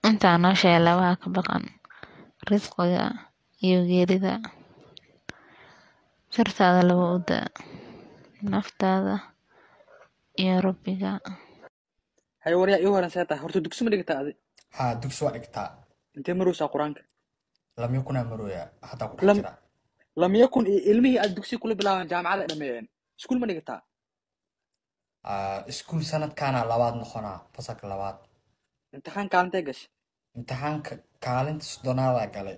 Intaa nooshahay labaha ka baqan, risqiga iyo geerida. Sirtaada laba u daa, naftaada iyo Rabbiga. Hay, waryaa, ii horan, see tahay horta? Dugsi ma dhigataa adi? Haa, dugsi waa dhigtaa. Intee marowsaa Qur-aanka? Lam yakunaa marooya haddaa ku dhex lam jira. Lam yakun iyo ilmihii aad dugsi kula bilaabaan jaamacada dhameeyeen. Iskuul ma dhigataa? Ah, iskuul sanadkaana labaad noqonaa, fasalka labaad. Imtixaan kaalintee gashay? Imtixaanka kaalinta 30-aadaa galay.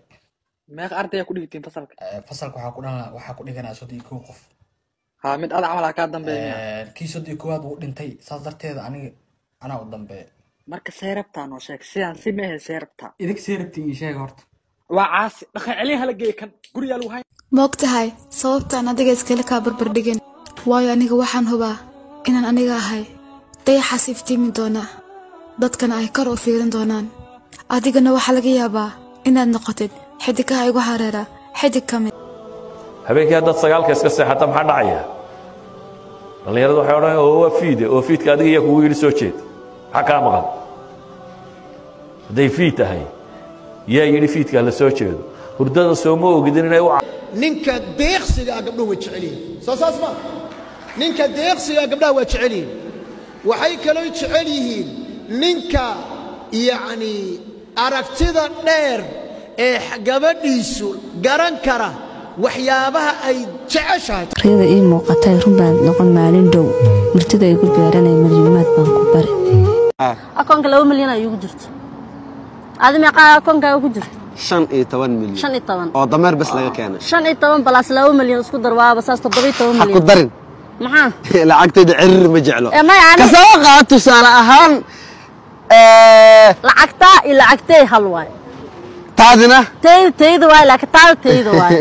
Meeqa ardaya ku dhigatiin fasalka? Fasalka waxaa ku dhan waxaa ku dhiganaa 31 qof. Haa, mid ada camal aa kaa dambeeya miya? Kii 31aad wuu dhintay, saas darteeda aniga anaa u dambeeya. Marka see rabtaa noo sheeg, sidaan si ma ahe, see rabtaa? Idink see rabtiin ii sheega horta. Waa caasi, dhaqan celin hala geeye kan gurigaa lagu hay. Ma og tahay sababtaan adiga iskala kaa barbardhigin? Waayo aniga waxaan hubaa inaan aniga ahay dayaxaas iftiimi doona, dadkana ay kor u fiirin doonaan. Adigana waxaa laga yaabaa inaad noqotid xidigaha igu hareera xidig ka mid. Habeenkii haddaad 9-ka iska seexata, maxaa dhacaya? Dhallinyaradu waxay odhanaya oo waa fiide oo fiidka adiga iyaa kugu yidhi soo jeed? Maxaa kaa maqan hadday fiid tahay? Yaa yidhi fiidka la soo jeedo? Hurdada sooma ogidin inay u Ninka deeqsiga ah gabdhuhu way jecel yihiin, soo saas ma? Ninka deeqsiga ah gabdhaha waa jecel yihiin. Waxay kaloo jecel yihiin ninka yacni aragtida dheer ee gabadhiisu garan kara waxyaabaha ay jeceshahay. Riyada ii muuqatay run baan noqon maalin dhow. Murtida igu beeranay malyuumaad baan ku bari. Akoonka 2 milyan ay igu jirto. Adi meeqaa akoonkaaga ku jirto? 15 milyan. 15. Oo dameer bas laga keenay. 15 plus 2 milyan isku dar, waaba saas 17 Ha ku milyan. darin. Maxaa? Lacagtayda cirir ma jeclo. Ee, maya, Kasoo qaad tusaale ahaan lacagtaa iyo lacagtey hal waay. Taadina? Tayda tayda waay, laakiin taada tayda waay.